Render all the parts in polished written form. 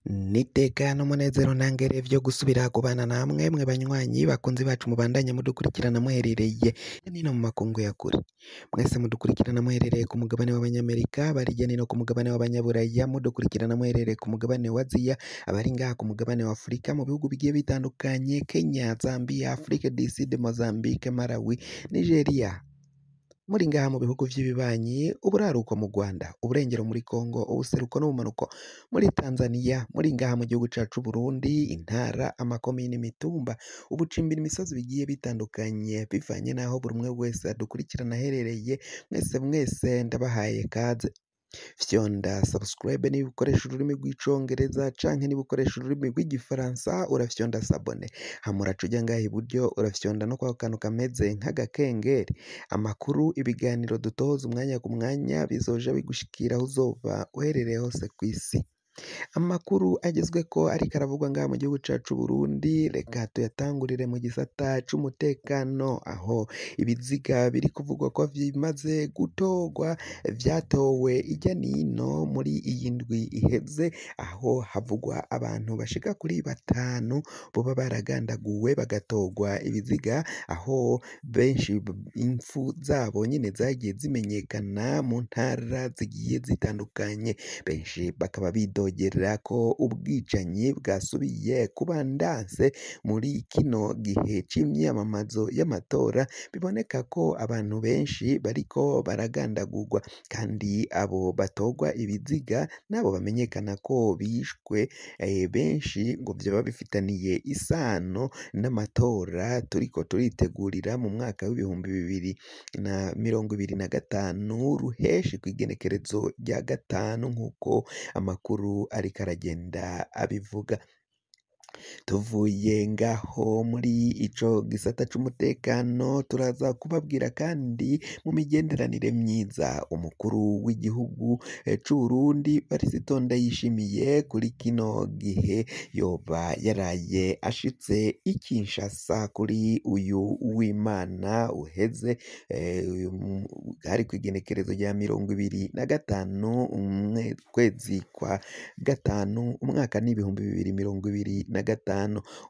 N'iteka n'umunezero ntangere vyo gusubira kubana namwe mwe banywanyi bakunzi bacu mubandanya mudukurikirana muherereye nino mu makungu ya kure. Mwese mudukurikirana muherereye ku mugabane w'abanyamerika, abari hirya no hino ku mugabane w'abanyaburaya, mudukurikirana muherereye ku mugabane wa Aziya, abari ngaha ku mugabane wa Afurika mu bihugu bigiye bitandukanye, Kenya, Zambia, Afrique du Sud, Mozambique, Malawi, Nigeria. Muri ngaha mu bihugu vy'ibibanyi, uburaruko mu Rwanda, uburengero muri Kongo, ubuseruko n'ubumanuko muri Tanzania, muri ngaha mu gihugu cacu c'Uburundi, intara, amakomine, imitumba, ubucimbiri, imisozi bigiye bitandukanye bivanye n'aho buri umwe wese adukurikirana aherereye, mwese mwese ndabahaye kaze. Fyonda subscribe niba ukoresha ururimi rw'icongereza canke niba ukoresha ururimi rw'igifaransa urafyonda s'abonner, hama uraca uja ngaha iburyo urafyonda no kwako kantu kameze nk'agakengeri. Amakuru, ibiganiro dutoza umwanya ku mwanya bizoja bigushikira aho uzoba uherereye hose kw'isi. Amakuru agezweko ariko aravugwa ngaha mu gihugu cacu c'Uburundi, reka tuyatangurire mu gisata c'umutekano, aho ibiziga biri kuvugwa ko bimaze gutorwa, vyatowe irya nino muri iyi ndwi iheze, aho havugwa abantu bashika kuri batanu boba baragandaguwe bagatorwa ibiziga, aho benshi impfu zabo nyene zagiye zimenyekana mu ntara zigiye zitandukanye. Benshi bakaba bidogera ko ubwicanyi bwasubiye kuba ndanse muri kino gihe c'imyiyamamazo y'amatora, biboneka ko abantu benshi bariko baragandagurwa, kandi abo batorwa ibiziga nabo bamenyekana ko bishwe, benshi ngo vyoba bifitaniye isano n'amatora turiko turitegurira mu mwaka w'2025 ruheshi kw'igenekerezo rya gatanu nk'uko amakuru ariko aragenda abivuga. Tuvuye ngaho muri ico gisata c'umutekano turaza kubabwira kandi mu migenderanire myiza umukuru w'igihugu c'Uburundi Varisito Ndayishimiye kuri kino gihe yoba yaraye ashitse i Kinshasa kuri uyu Uwimana uheze, hari kw'igenekerezo rya 25 ukwezi kwa gatanu umwaka n'2025.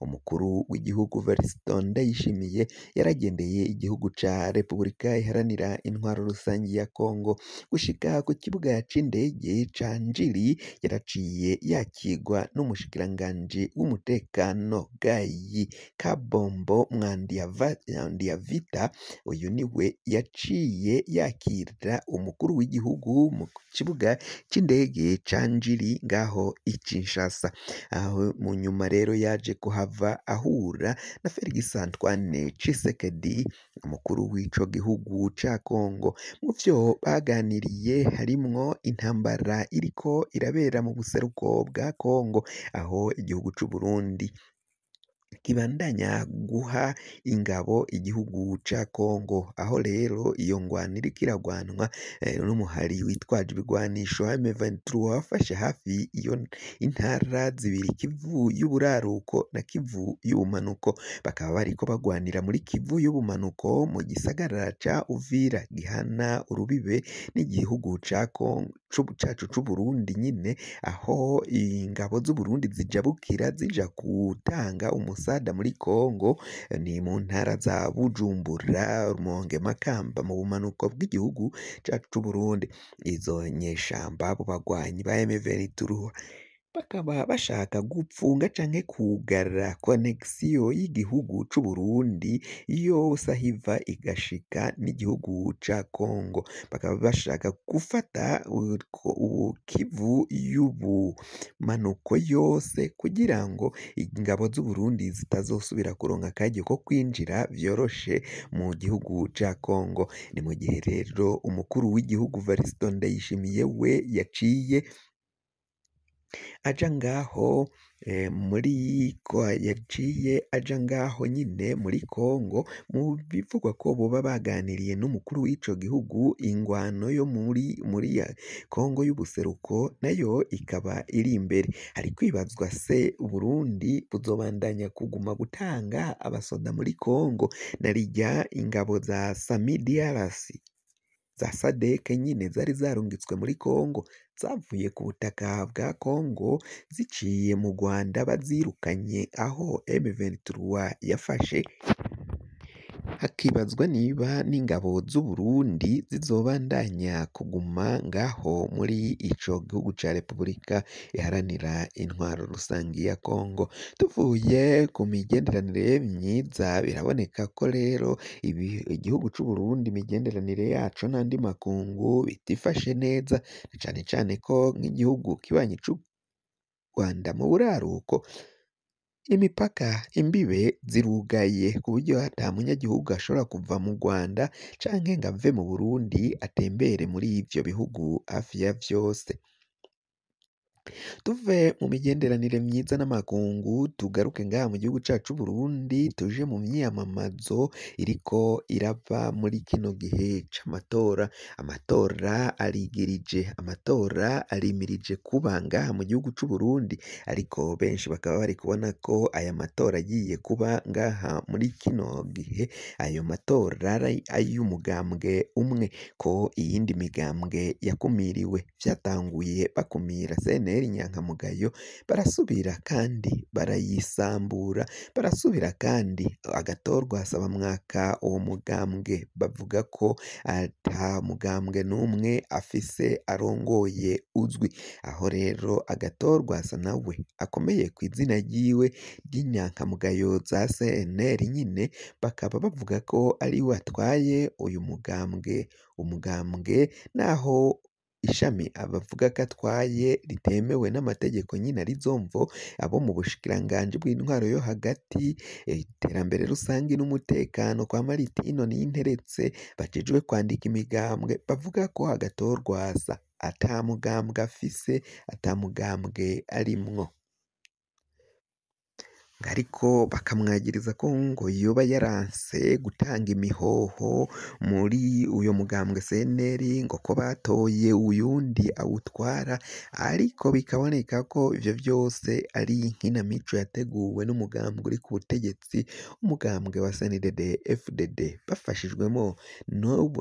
Umukuru w'igihugu Varisito Ndayishimiye yaragendeye igihugu ca Repubulika Iharanira Intwaro Rusangi ya Kongo. Gushika ku kibuga c'indege ca Njili yaraciye yakigwa n'umushikiranganji w'umutekano Guy Kabombo Mwandiavita. Uyu niwe yaciye yakira umukuru w'igihugu mu kibuga c'indege ca Njili ngaho i Kinshasa. Aho mu nyuma rero yaje kuhava ahura na Felix Antoine Tshisekedi, umukuru w'ico gihugu ca Kongo. Mu vyo baganiriye harimwo intambara iriko irabera mu buseruko bwa Kongo, aho igihugu c'Uburundi kibandanya guha ingabo igihugu ca Kongo, aho rero iyo ngwano iriko iragwanwa n'umuhari witwaje ibigwanisho M23 wafashe hafi iyo intara zibiri, Kivu y'uburaruko na Kivu y'ubumanuko. Bakaba bariko bagwanira muri Kivu y'ubumanuko mu gisagara ca Uvira gihana urubibe n'igihugu ca Kongo cacu c'Uburundi nyene, aho ingabo z'Uburundi zijabukira zija gutanga umusada muri Kongo, ni mu ntara za Bujumbura, Rumonge, Makamba mu bumanuko bw'igihugu cacu c'Uburundi. Izo nyeshamba, abo bagwanyi ba M23 bakaba bashaka gupfunga canke kugara connexion y'igihugu c'Uburundi yose aho iva igashika n'igihugu ca Kongo. Bakaba bashaka gufata Kivu y'ubumanuko yose kugira ngo ingabo z'Uburundi zitazosubira kuronka akaryo ko kwinjira vyoroshe mu gihugu ca Kongo. Ni mu gihe rero umukuru w'igihugu Varisito Ndayishimiye we yaciye aja ngaho muri yaciye aja ngaho nyine muri Kongo, mu bivugwa ko boba baganiriye n'umukuru w'ico gihugu, ingwano yo muri Kongo y'ubuseruko nayo ikaba iri imbere. Hari kwibazwa se Uburundi buzobandanya kuguma gutanga abasoda muri Kongo na rirya ingabo za SAMIDRC za SADC nyine zari zarungitswe muri Kongo zavuye ku butaka bwa Kongo ziciye mu Rwanda bazirukanye aho M23 yafashe. Hakibazwa niba n'ingabo z'Uburundi zizobandanya kuguma ngaho muri ico gihugu ca Repubulika Iharanira Intwaro Rusangi ya Kongo. Tuvuye ku migenderanire myiza, biraboneka ko rero igihugu c'Uburundi imigenderanire yaco n'andi makungu bitifashe neza, na cane cane ko nk'igihugu kibanyi c'u Rwanda mu buraruko imipaka imbibe zirugaye ku buryo ata munyagihugu ashobora kuva mu Rwanda canke ngo ave mu Burundi atembere muri ivyo bihugu hafi ya vyose. Tuve mu migenderanire myiza n'amakungu tugaruke ngaha mu gihugu cacu c'Uburundi, tuje mu myiyamamazo iriko irava muri kino gihe c'amatora. Amatora arigirije, amatora arimirije kuba ngaha mu gihugu c'Uburundi, ariko benshi bakaba bari kubona ko aya matora agiye kuba ngaha muri kino gihe, ayo matora ari ay'umugambwe umwe, ko iyindi migambwe yakumiriwe. Vyatanguye bakumira CNL Inyankamugayo, barasubira kandi barayisambura, barasubira kandi agatorwa Nsabamwaka uwo mugambwe bavuga ko ata mugambwe n'umwe afise arongoye uzwi. Aho rero agatorwa nawe akomeye kw'izina ryiwe ry'inyankamugayo za CNL nyine, bakaba bavuga ko ariwe atwaye uyu mugambwe, umugambwe naho ishami abavuga ko atwaye ritemewe n'amategeko nyine arizo mvo abo mu bushikiranganji bw'intwaro yo hagati, iterambere rusangi n'umutekano kwa Maritino Ninteretse bajejwe kwandika imigambwe, bavuga ko Agathon-Rwasa ata mugambwe afise, ata mugambwe arimwo. Ariko bakamwagiriza ko ngo yoba yaranse gutanga imihoho muri uyo mugambwe CNL, ngo ko batoye uyundi awutwara, ariko bikaboneka ko ivyo vyose ari inkinamico yateguwe n'umugambwe uri ku butegetsi, umugambwe wa CNDD FDD, bafashijwemo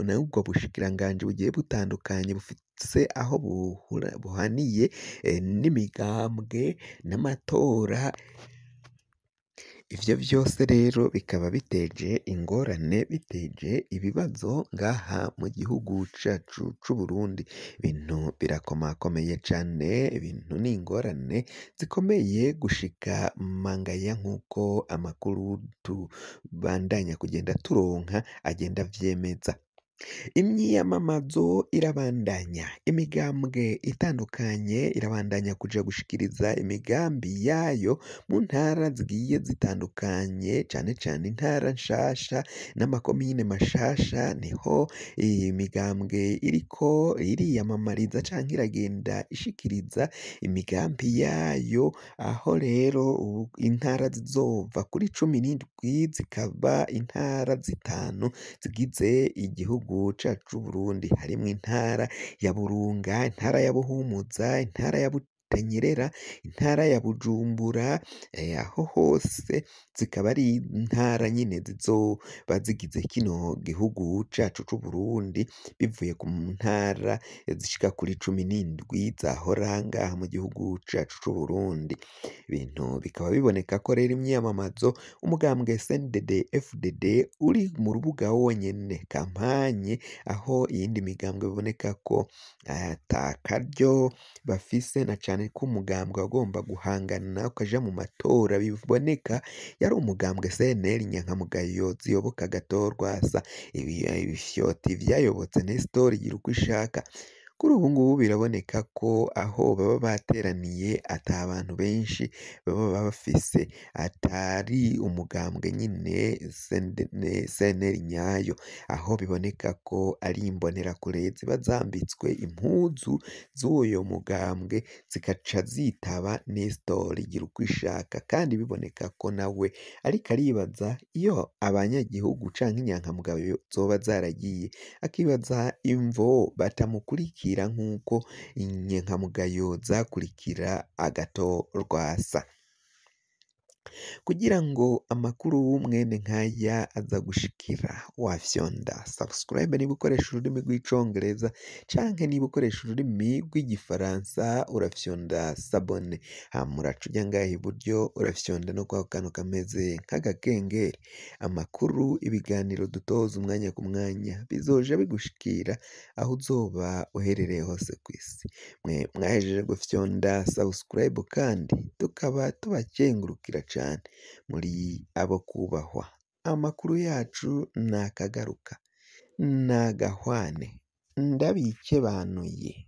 n'ubwo bushikiranganji bugiye butandukanye bufise aho buhaniye n'imigambwe n'amatora. Ivyo vyose rero bikaba biteje ingorane, biteje ibibazo ngaha mu gihugu cacu c'Uburundi. Ibintu birakomakomeye cane, ibintu ni ingorane zikomeye gushika mangaya nk'uko amakuru tubandanya kugenda turonka agenda avyemeza. Imyiyamamazo irabandanya, imigambwe itandukanye irabandanya kuja gushikiriza imigambi yayo mu ntara zigiye zitandukanye, cane cane intara nshasha n'amakomine mashasha, niho iyi migambwe iriko iriyamamariza canke iragenda ishikiriza imigambi yayo, aho rero intara zizova kuri 17 zikaba intara 5 zigize igihugu cacu c'Uburundi, harimwo intara ya Burunga, intara ya Buhumuza, intara ya Butanyerera, intara ya Bujumbura, aho hose zikaba ari intara nyine zizoba zigize kino gihugu cacu c'Uburundi, bivuye ku ntara zishika kuri 17 zahora ngaha mu gihugu cacu c'Uburundi. Ibintu bikaba biboneka ko rero imyiyamamazo umugambwe CNDD FDD uri mu rubuga wonyene kampanye, aho iyindi migambwe biboneka ko ata karyo bafise, na cane ko umugambwe wagomba guhangana ukaja mu matora biboneka yari umugambwe CNL Inyankamugayo ziyoboka Agathon-Rwasa, ibifyoti vyayobotse Nestor Girukwishaka. Kuri ubu ngubu biraboneka ko aho baba bateraniye ata bantu benshi baba bafise, atari umugambwe nyine CNL nyayo, aho biboneka ko ari imbonerakure ziba zambitswe impuzu z'uyo mugambwe zikaca zitaba Nestor Girukwishaka, kandi biboneka ko nawe ariko aribaza iyo abanyagihugu canke inyankamugayo zoba zaragiye, akibaza imvo batamukurikira nk'uko inyankamugayo zakurikira Agathon-Rwasa. Kugira ngo amakuru mwene nkaya aza gushikira, wafyonda subscribe niba ukoresha ururimi rw'icongereza, canke niba ukoresha ururimi rw'igifaransa urafyonda s'abonner, hama uraca uja ngaha iburyo urafyonda no kwako kantu kameze nk'agakengeri. Amakuru, ibiganiro dutoza umwanya ku mwanya bizoja bigushikira aho uzoba uherereye hose kw'isi. Mwe mwahejeje gufyonda subscribe kandi tukaba tubakengurukira cane, muri abo kubahwa. Amakuru yacu nakagaruka, nagahwane, ndabikebanuye.